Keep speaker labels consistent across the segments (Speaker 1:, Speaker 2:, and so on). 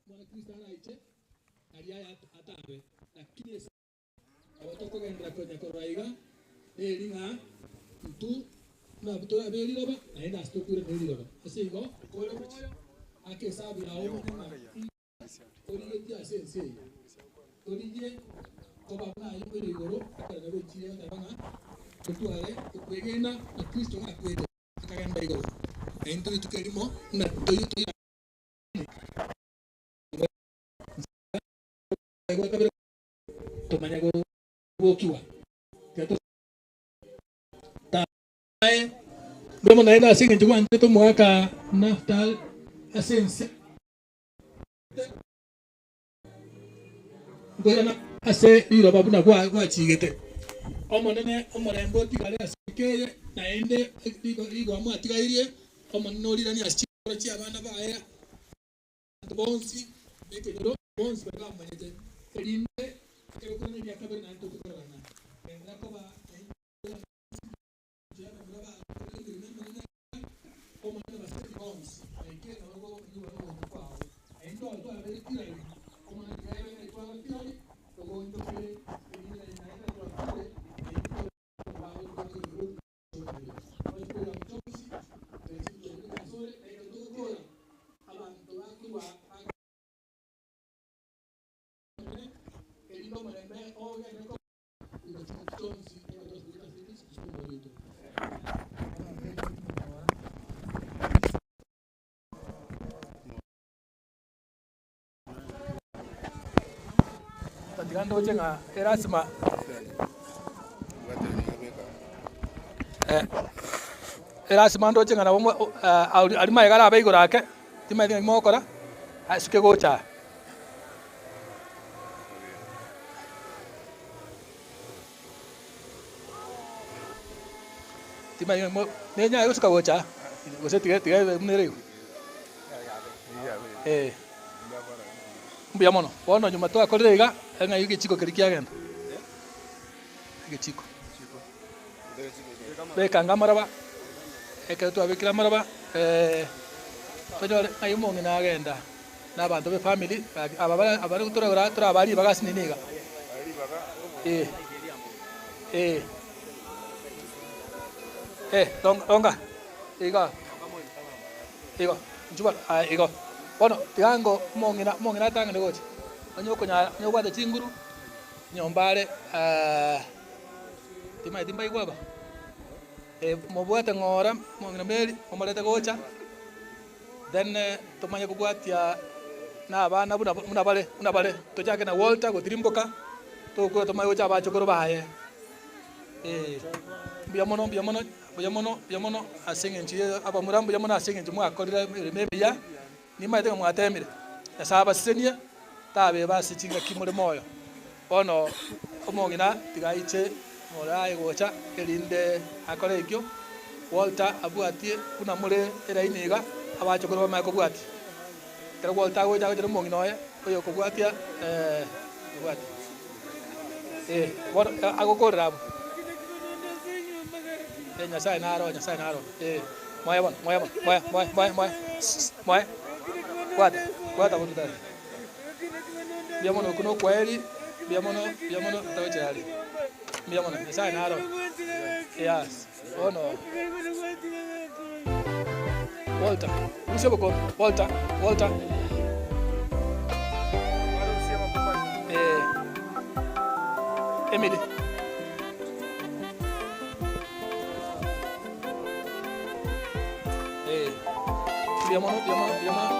Speaker 1: Omwana Kristo araiche, aria aya atabe. Lakini ase abo tokogenderera konya korora iga, neri ng'a intwe buna tore ab'eriroba, naende ase tokwire neriroba. Ase igo, kore moyo, aka esabu yao omanye ng'a inki origetie ase ense eye. Torigie koba buna aye oyo igoro, ekero nabo echire goteba ng'a totware okwegena ng'a Kristo gakwete akagenda igoro, naintwe rituko erimo buna toyio toirane. Tomanye gobokigwa. Mbuya naende ase engencho gwanchete omogaka Naftal ase ense nkoirana ase riroba buna gwachigete. Omonene omorembe otigare ase eke eye, naende rigoa mwatigairie, Omonene oriranie ase chinkoro chi'abana baye. Abanto bonsi b'ekenyoro bonsi baria bamomanyete, erinde ekero korende eria kabere naende toche kororana. Genderera koba naintwe engencho y'abamura bakorire emeremo emenene iga, Omonene basesenie bonsi, na ekere nabo gokonyigwa nogocha kwao. Naintwe aba twabeire kirori, Omonene tiga ebe ng'a twaba kirori, togonchokere, erinde naende twakure, naintwe Tiga ndoche ng'a erasima erasima ndoche ng'a nabo aria magega arabe igoro ake, timanyeti naki mogokora, asuke gocha aa. Timanyeti naki mo nenyare gosuka gocha aa, gose tiga tiga ebe buna ere igo. Eh. Mbuya mono. Bono nyuma twakorire iga, ng'ai egechiko keria kiagenda? Egechiko. Beka anga amaraba, ekero twabekire amaraba, tonyore ng'ai omong'ina agenda na abanto be family, aba bare abare toragora torabaa ribaga ase nini iga. Eh, eh. Eh, ronga, iga. Igo, inchuo bono, aye igo. Bono tiga ngo omong'ina omong'ina atang'ane gocha, onye okonyara onye obwate chinguru, nyomba are timanyeti mbaigwe aba? Mobwate ng'ora omong'ina Mary, omorete gocha, then tomanye kobwatia na abana buna buna bare buna bare, tochake na Walter gotirimboka, togokora tomanye gocha abachokoro baye, mbuya mono mbuya mono. Mbuya mono, mbuya mono ase engencho ya abamura, mbuya mono ase engencho mwakorire emeremo emiya, nimanyete ng'a mwateemire. Nyasae abasesenie, tabeba ase chingaki more moyo. Bono omong'ina tiga aiche more aye gocha, erinde akore ekio, Walter abwatie buna more eraini iga, abachokoro bamanye kobwatia. Ekero Walter agocha agocha na omong'ina oye, oyokobwatia obwatie. Eh, bono agokorera abwo. Eh, Nyasaye naro, Nyasaye naro. Eh, moe bono, moe bono, moe, moe, moe, moe, moe. Bwata, bwata bono tata. Mbuya mono okwo nokwaeri, mbuya mono, mbuya mono togochera aria. Mbuya mono, Nyasaye naro. Yes, bono. Walter, rusia obokombe, Walter, Walter. Eh, Emily. Eh, mbuya mono, mbuya mono, mbuya mono.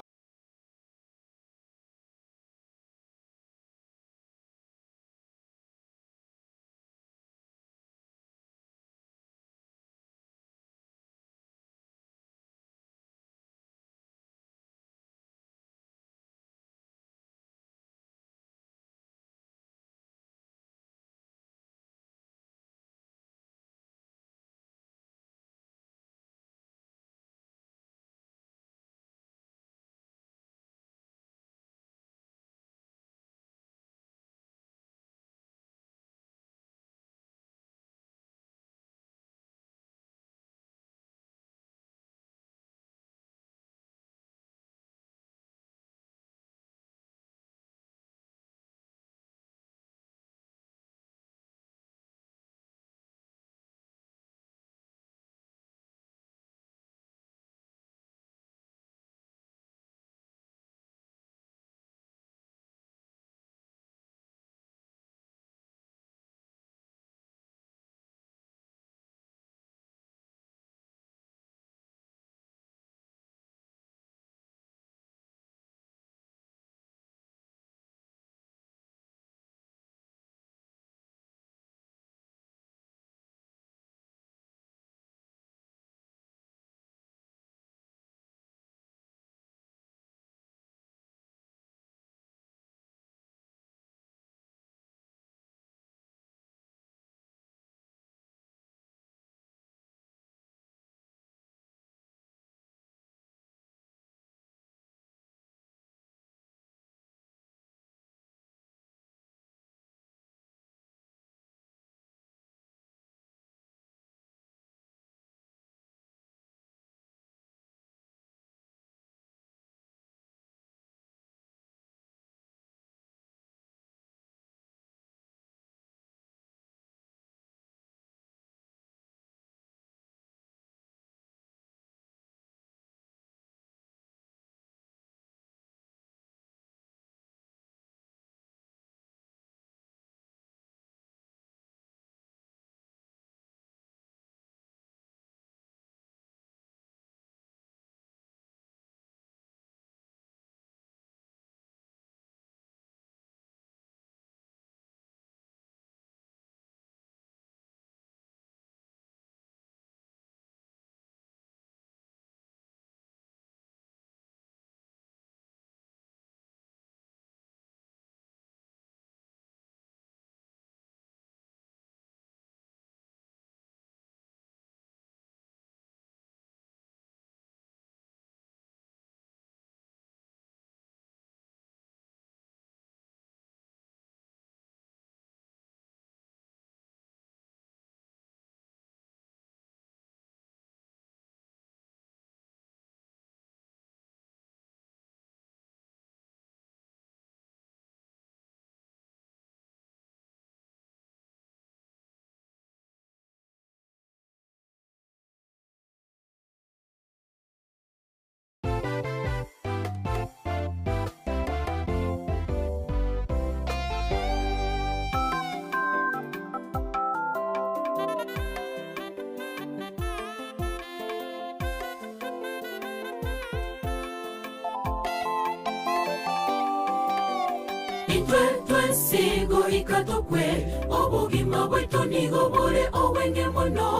Speaker 2: Intwe twensi goika tokwe, obogima bwaito nigo bore obwenge mono.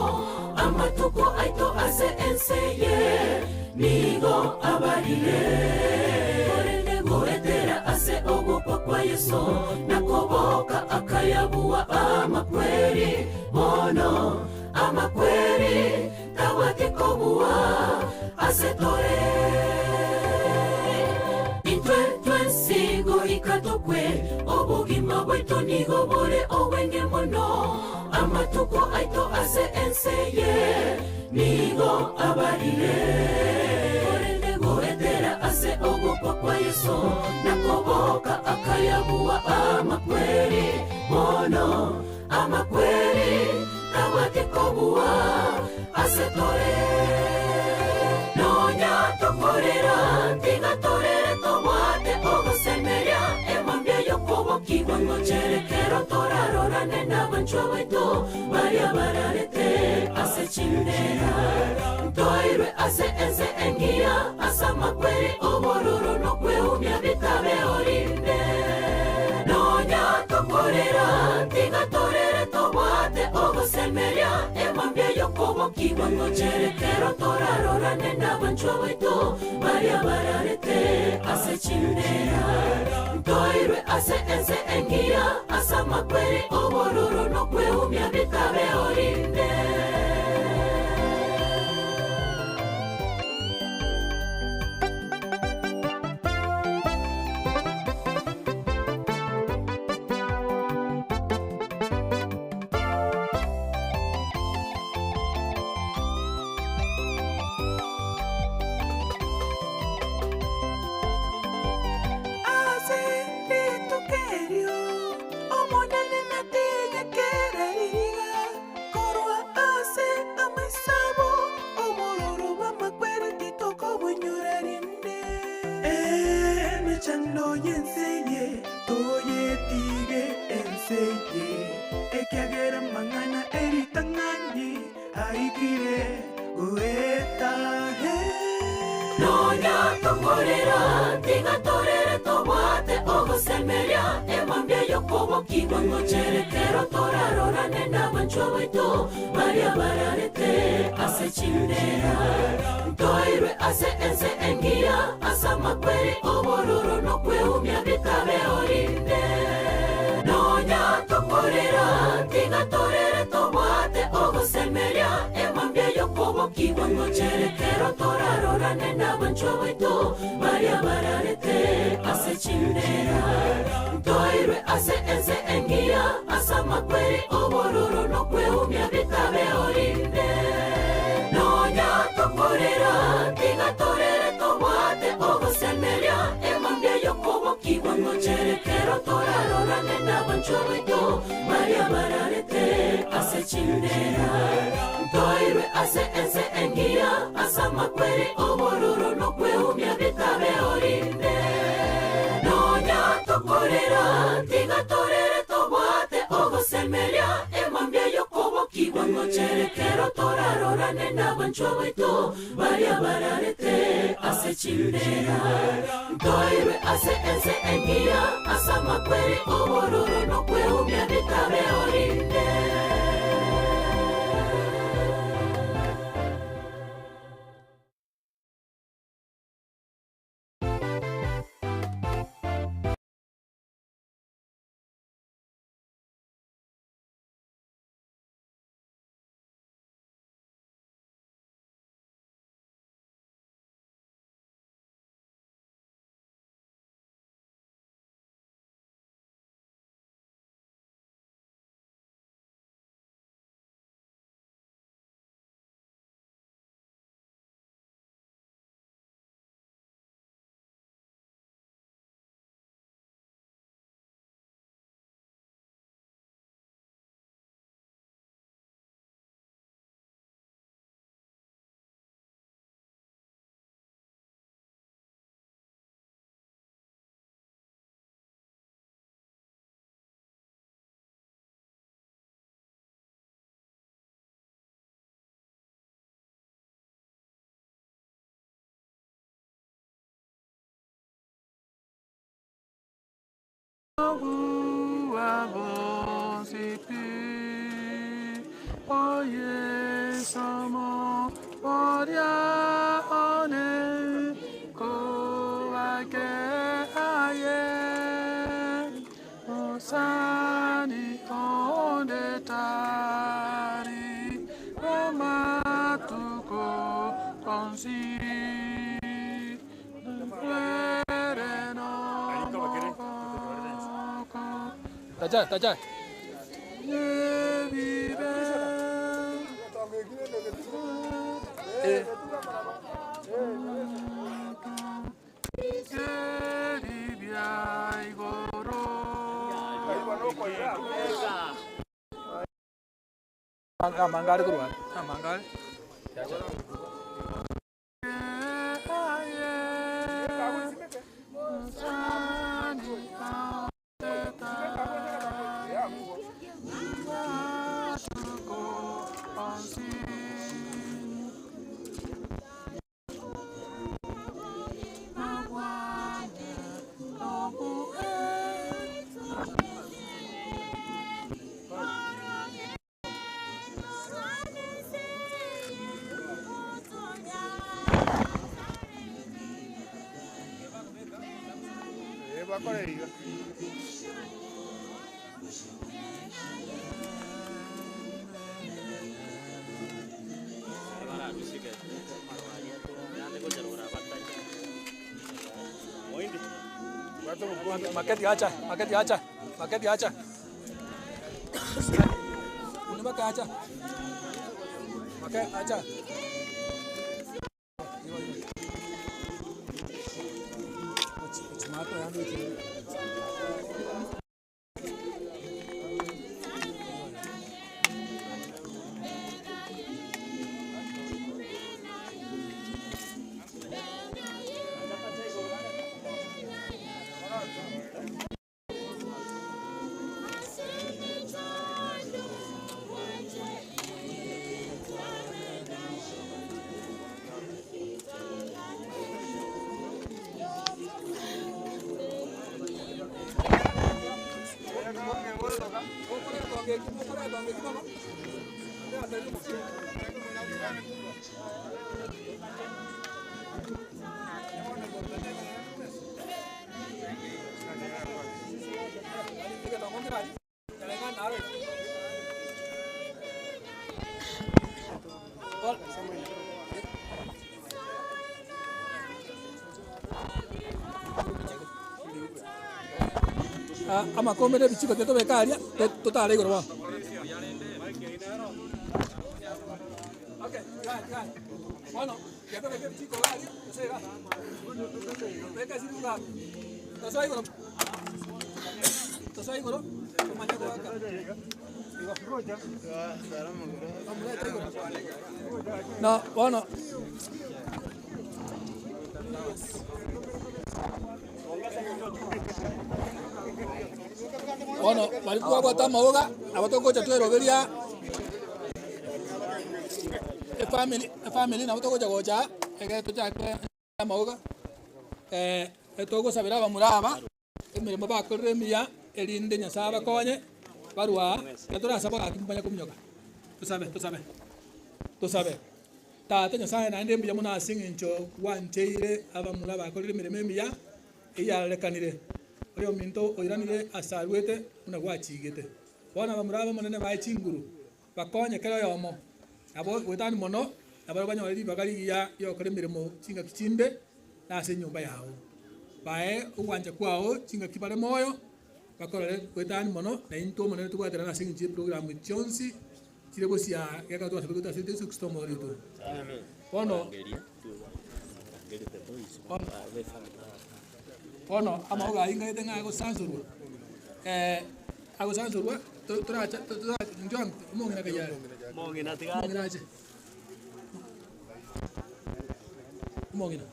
Speaker 2: Amatuko aito ase ense eye nigo abarire. Korende goetera ase ogokwa kwa Yeso na koboka akayabua amakweri, bono amakweri tabwati kobua ase tore. Intwe twensi goika tokwe, obogima bwaito nigo bore obwenge mono. Amatuko aito ase ense eye nigo abarire. Korende goetera ase ogokwa kwa Yeso na koboka akayabua amakweri, bono amakweri tabwati kobua ase tore. Nonya tokorera, tiga torere tobwate ogosemeria emambia y'okobokigwa ngocherekero torarorane n'abanchwa baito baria bararete ase chimbera. Ntoirwe ase ense engiya ase amakweri obororo nokweumia bitabe orinde. Nonya tokorera, tiga torere tobwate ogosemeria emambia y'okobokigwa ngocherekero torarorane n'abanchwa baito baria bararete ase chimbera. Ntoirwe ase ense engiya ase amakweri obororo nokweumia bitabe orinde.
Speaker 3: Ase rituko erio Omonene nategekere riiga korwa ase amaiso abo, obororo bw'amakweri titokobonyora rinde. Emechando y'ense eye toyetige ense eye, ekiagera amang'ana e ritang'ani aikire goeta.
Speaker 2: Nonya tokorera, tiga torere tobwate ogosemeria emambia y'okobokigwa ngocherekero torarorane n'abanchwa baito baria bararete ase chimbera. Ntoirwe ase ense engiya ase amakweri obororo nokweumia bitabe orinde. Nonya tokorera, tiga torere tobwate ogosemeria emambia y'okobokigwa ngocherekero torarorane n'abanchwa baito baria bararete ase chimbera. Ntoirwe ase ense engiya ase amakweri obororo nokweumia bitabe orinde. Nonya tokorera, tiga torere tobwate ogosemeria emambia y'okobokigwa ngocherekero torarorane n'abanchwa baito baria bararete ase chimbera. Ntoirwe ase ense engiya ase amakweri obororo nokweumia bitabe orinde. Nonya tokorera, tiga torere tobwate ogosemeria emambia y'okobokigwa ngocherekero torarorane n'abanchwa baito baria bararete ase chimbera. Ntoirwe ase ense engiya ase amakweri obororo nokweumia bitabe orinde.
Speaker 3: Kobua bonsi pi, O Yeso omoboria one, kobake aye, mosani onde tari, amatuko onsi.
Speaker 1: Tacha, tacha. Amangare korwa amangare. Maketi acha, maketi acha, maketi acha. Unabaka acha. Make acha. Amakombe na ebichiko tiga tobeke aria, totare igoro bono. Okay, tiga tiga. Bono, tiga tobeke ebichiko iga aria, gose iga. Beka esiri iga abwo. Tosoa igoro, tosoa igoro, omanye goaka. Igo. Omorete igoro. No, bono. Bono baria twabwate amaoga, nabo togocha tweroberia efamiri efamiri nabo togocha gocha aa, ekere tochake amaoga, etogosabera abamura aba, emeremo bakorire emiya, erinde Nyasaye abakonye, barwe aa, ekero torasabe gaki mbanye kominyoka, tosabe tosabe tosabe. Tata Nyasae, naende mbuya mono ase engencho gwancheire abamura bakorire emeremo emiya eyarorekanire. Oyominto oiranire ase arwete buna gwachigete. Bono abamura ab'Omonene bae chinguru, bakonye kera oyomo. Nabo goetania mono, nabarabwo banyore ribaga rigiya ri'ogokora emeremo chingaki chinde na ase enyomba yao. Bae ogwancha kwao chingaki bare moyo, bakorore goetania mono, na intwe Omonene tobwaterane ase engencho y'eprogramu chionsi Chire gosia geka twasabire goetera ase Yeso Kristo Omorwoti oito. Bono bono amauga ayio ngaete ng'a agosansorwa agosansorwa to- toracha to- inchuo omong'ina kayia are omong'ina ache omong'ina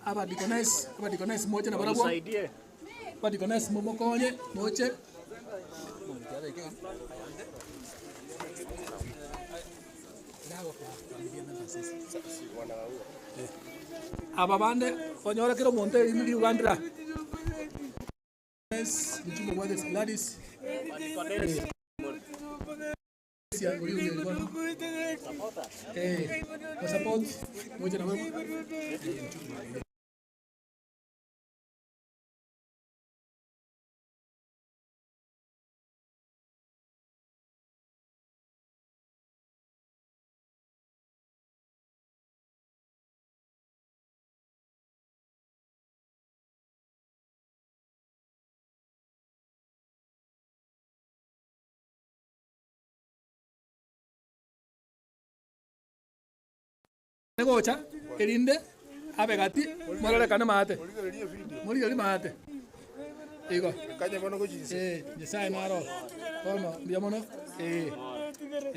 Speaker 1: abadikonesi abadikonesi moche nabarabwo. Abadikonesi momokonye, moche. Aba bande onyore kera omonto erinde rigwandera. Gladys. Support moche nabo. Gocha erinde abe gati mororekane maate morigererie maate igo eh Nyasaye naro bono mbuya mono eh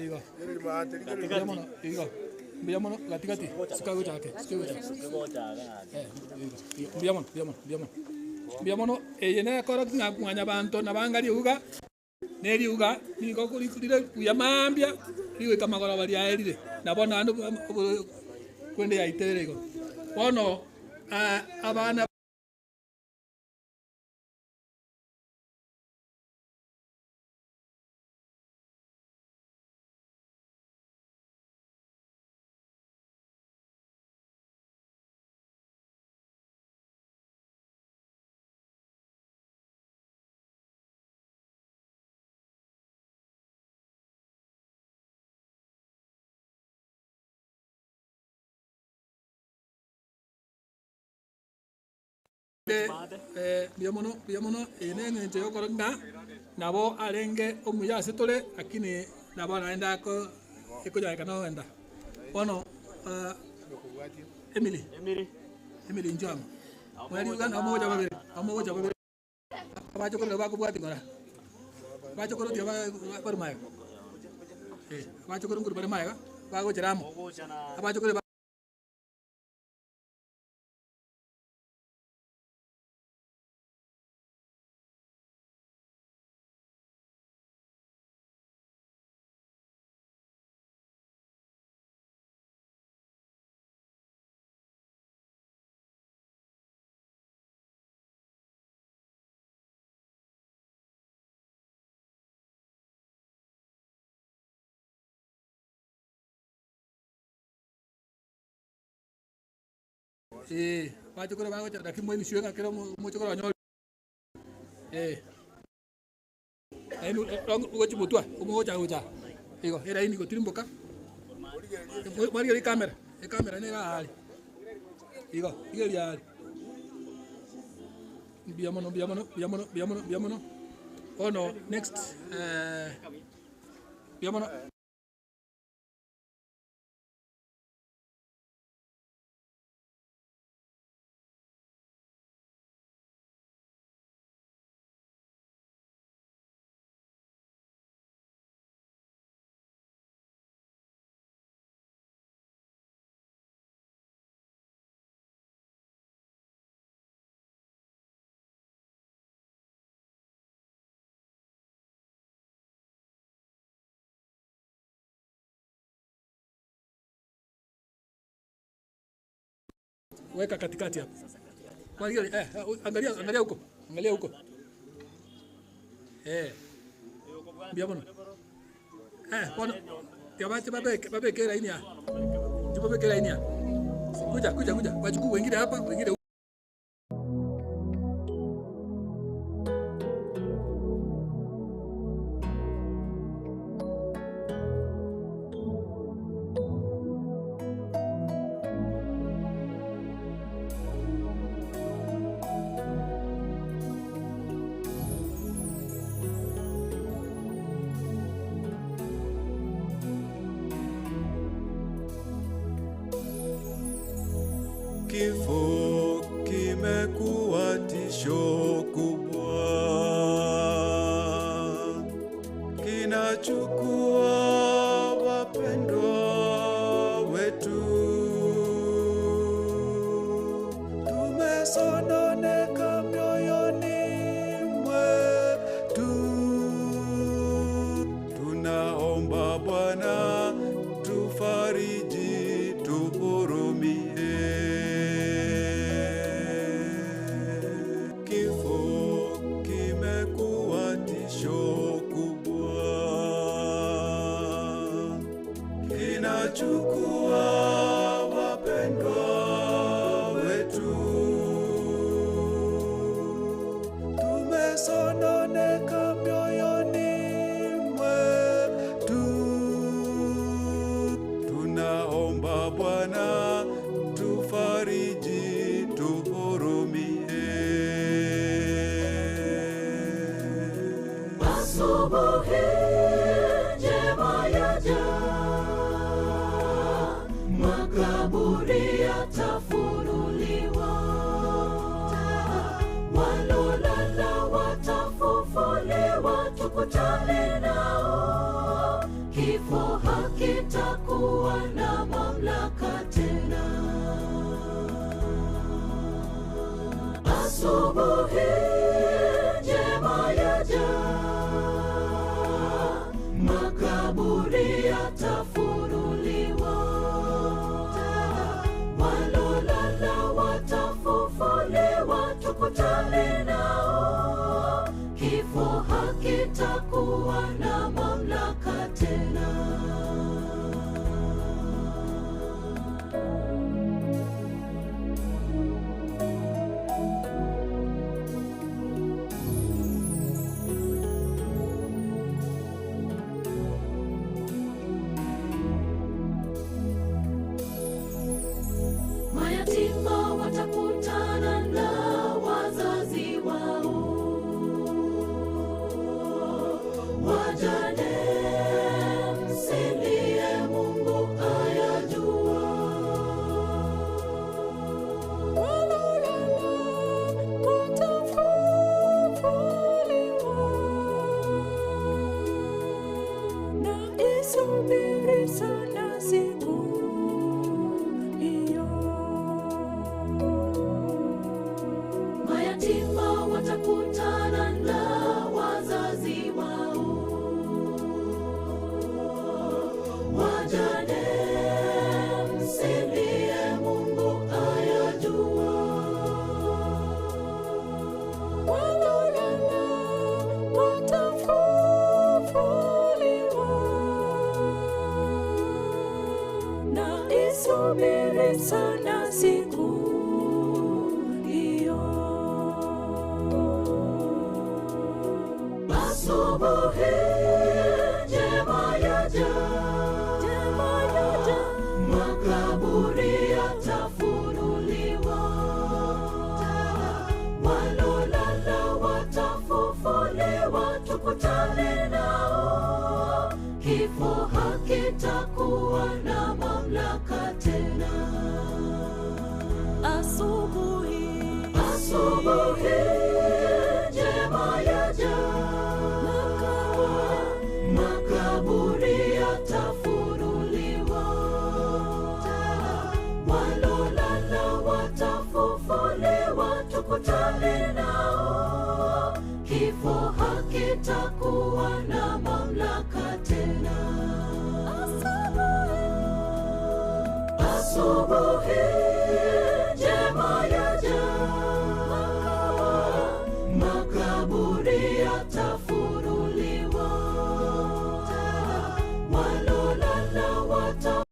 Speaker 1: igo mbuya mono igo mbuya mono gati gati suka gocha ake suka gocha eh igo mbuya mono mbuya mono mbuya mono mbuya mono eye nekorokia ng'a mwanyabanto nabanga riuga. Ne riuga nigo rire buya mambia, rigoika magoroba riaerire, na bono naende kwende yaiterire igo. Bono abana. Mbuya mono, mbuya mono, eye neng'encho yokorora ng'a nabo arenge omuya ase tore, lakini nabo naende ako ekonyarekana ogenda. Bono Emily, Emily inchuo amo, mogocha babere, mogocha babere. Abachokoro nabo bakobwatia ng'ora, abachokoro tiga bare magega, eh, abachokoro nkorwa bare magega, bagochera amo, abachokoro ba. Ee, bachokoro bagocha naki mwainisiwe ng'a kera omochokoro anyore ee. Naende ogochia motwe omogocha gocha igo eraini gotirimboka, mwarigereria ekamera, ekamera nere aria igo, rigereria aria. Mbuya mono, mbuya mono, mbuya mono, mbuya mono, mbuya mono. Bono next mbuya mono. Weka katikati hapo. Kwa hiyo eh, angalia angalia huko. Angalia huko. Eh. Mbuya mono. Eh, bono tiabache babeke babeke laini ya. Tibabeke laini ya. Kuja kuja kuja. Wachukue wengine hapa, wengine
Speaker 4: Kifo kimekuwa tisho kubwa, kinachukua wapendwa wetu. Tumesononeka mioyoni mwetu, tunaomba Bwana tufariji, tuhurumie. Amewachukua wapendwa wetu. Tumesononeka mioyoni mwetu. Tunaomba Bwana tufariji, tuhurumie.
Speaker 2: Asubuhi njema yaja, makaburi yatafunuliwa, walolala watafufuliwa, tukutane nao. Kifo hakitakuwa na mamlaka tena. Asubuhi njema yaja, makaburi yatafunuliwa, walolala watafufuliwa, tukutane nao. Kifo hakitakuwa na mamlaka tena. Mayatima watakutana na wazazi wao, wajane msilie, Mungu ayajua.
Speaker 5: Walolala watafufuliwa, na isubiri sana siku hiyo.
Speaker 2: Mayatima watakutana na wazazi wao, wajane msilie, Mungu ayajua.
Speaker 5: Walolala watafufuliwa, na isubiri sana siku hiyo.
Speaker 2: Asubuhi njema yaja,
Speaker 5: Njema yaja,
Speaker 2: makaburi yatafunuliwa, walolala watafufuliwa, tukutane nao. Kifo hakitakuwa na mamlaka tena.
Speaker 5: asubuhi
Speaker 2: Asubuhi njema yaja, makaburi yatafunuliwa, walolala watafufuliwa, tukutane nao. Kifo hakitakuwa na mamlaka tena. Asubuhi njema yaja, makaburi yatafunuliwa, walolala wata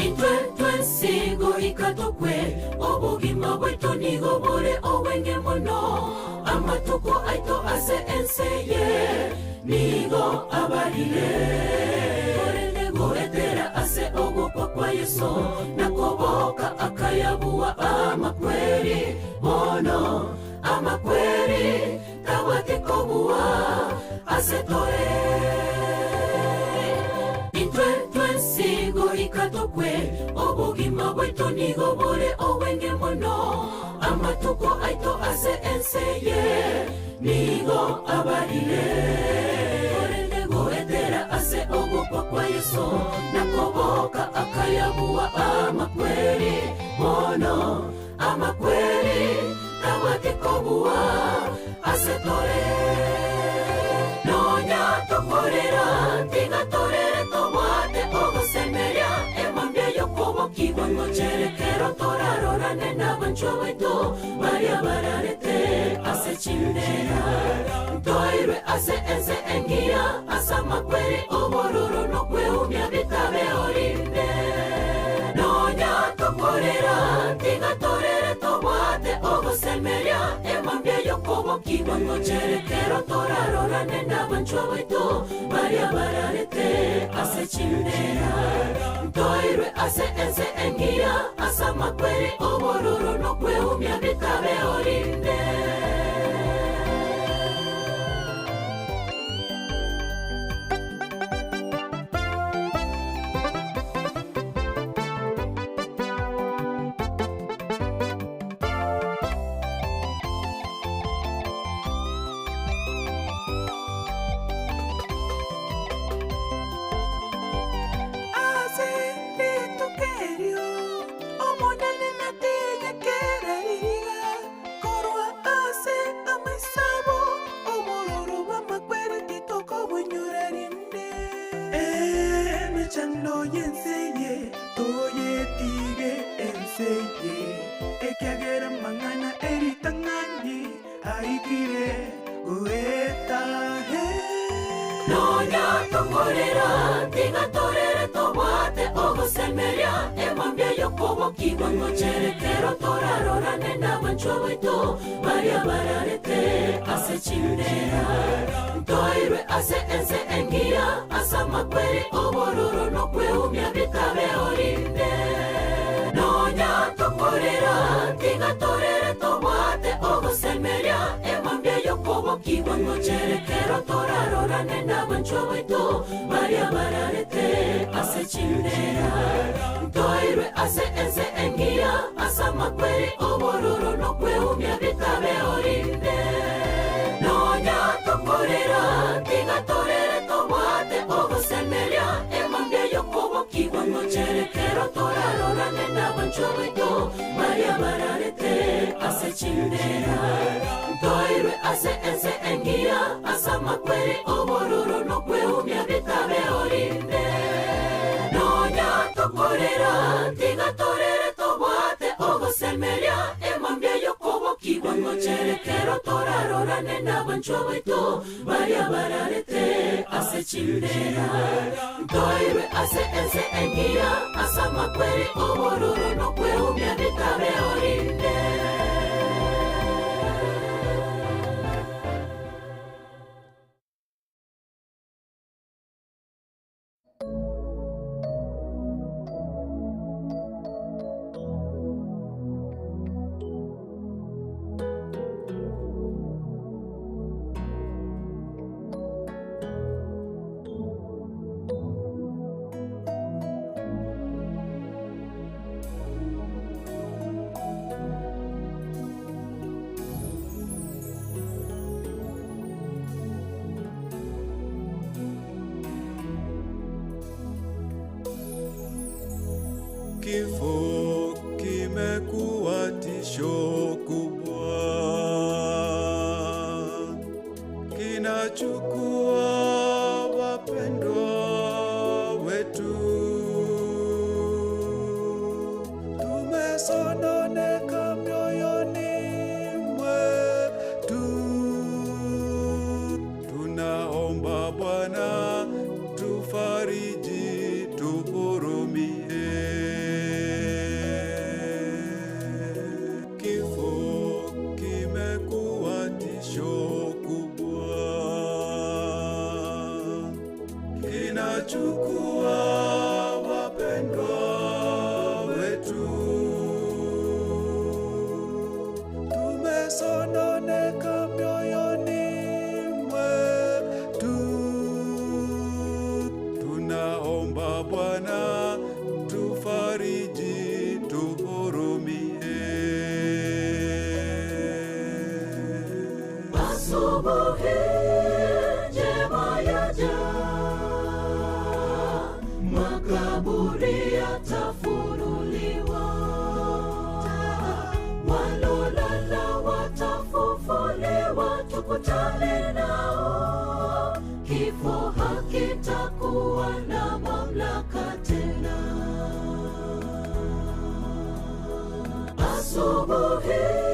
Speaker 2: Intwe twensigo ikatokwe obogima bwetu nigo bore obwenge mono amatuko aito ase enseye nigo abarire korende goetera ase ogokwa kwa Yesu nakoboka akayabuwa amakweri mono amakweri tabwate kobuwa ase toe intwe twensigo ikatokwe obogima bwetu nigo bore obwenge mono amatuko aito ase enseye nigo abarire korende goetera ase ogokwa kwa Yesu nakoboka akayabuwa amakweri mono amakweri tabwate kobuwa ase tore. yokobokigwa ngocherekero torarorane n'abanchwa baito baria bararete ase chimbera ntoirwe ase ense engiya ase amakweri obororo nokweumia bitabe orinde nonya tokorera tiga torere tobwate ogosemeria emambia yokobokigwa ngocherekero torarorane n'abanchwa baito baria bararete ase chimbera ntoirwe ase ense engiya ase amakweri obororo nokweumia bitabe orinde.
Speaker 6: Ase rituko erio Omonene natige kera riiga korwa ase amaiso abo, obororo bw'amakweri titokobonyora rinde. Emechando y'ense eye toyetige ense eye, ekiagera amang'ana e ritang'ani aikire goeta.
Speaker 2: Nonya tokorera tiga torere tobwate ogosemeria emambia yokobokigwa ngocherekero torarorane n'abanchwa baito baria bararete ase chimbera ntoirwe ase ense engiya ase amakweri obororo nokweumia bitabe orinde nonya tokorera tiga torere tobwate ogosemeria emambia yokobokigwa ngocherekero torarorane n'abanchwa baito baria bararete ase chimbera ntoirwe ase ense engiya ase amakweri obororo nokweumia bitabe orinde nonya tokorera tiga torere tobwate ogosemeria emambia yokobokigwa ngocherekero torarorane n'abanchwa baito baria bararete ase chimbera ntoirwe ase ense engiya ase amakweri obororo nokweumia bitabe orinde nonya tokorera tiga torere tobwate ogosemeria emambia yokobokigwa ngocherekero torarorane n'abanchwa baito baria bararete ase chimbera ntoirwe ase ense engiya ase amakweri obororo nokweumia bitabe orinde.
Speaker 4: Kifo kimekuwa tisho kubwa, kinachukua wapendwa wetu. Tumesononeka mioyoni mwetu, tunaomba Bwana tufariji, tuhurumie. Kifo kimekuwa tisho kubwa, kinachukua wapendwa wetu. Tumesononeka mioyoni mwetu, tunaomba Bwana tufariji, tuhurumie.
Speaker 2: Asubuhi njema yaja, makaburi yatafunuliwa, walolala watafufuliwa, tukutane nao. Kifo hakitakuwa na mamlaka tena. Asubuhi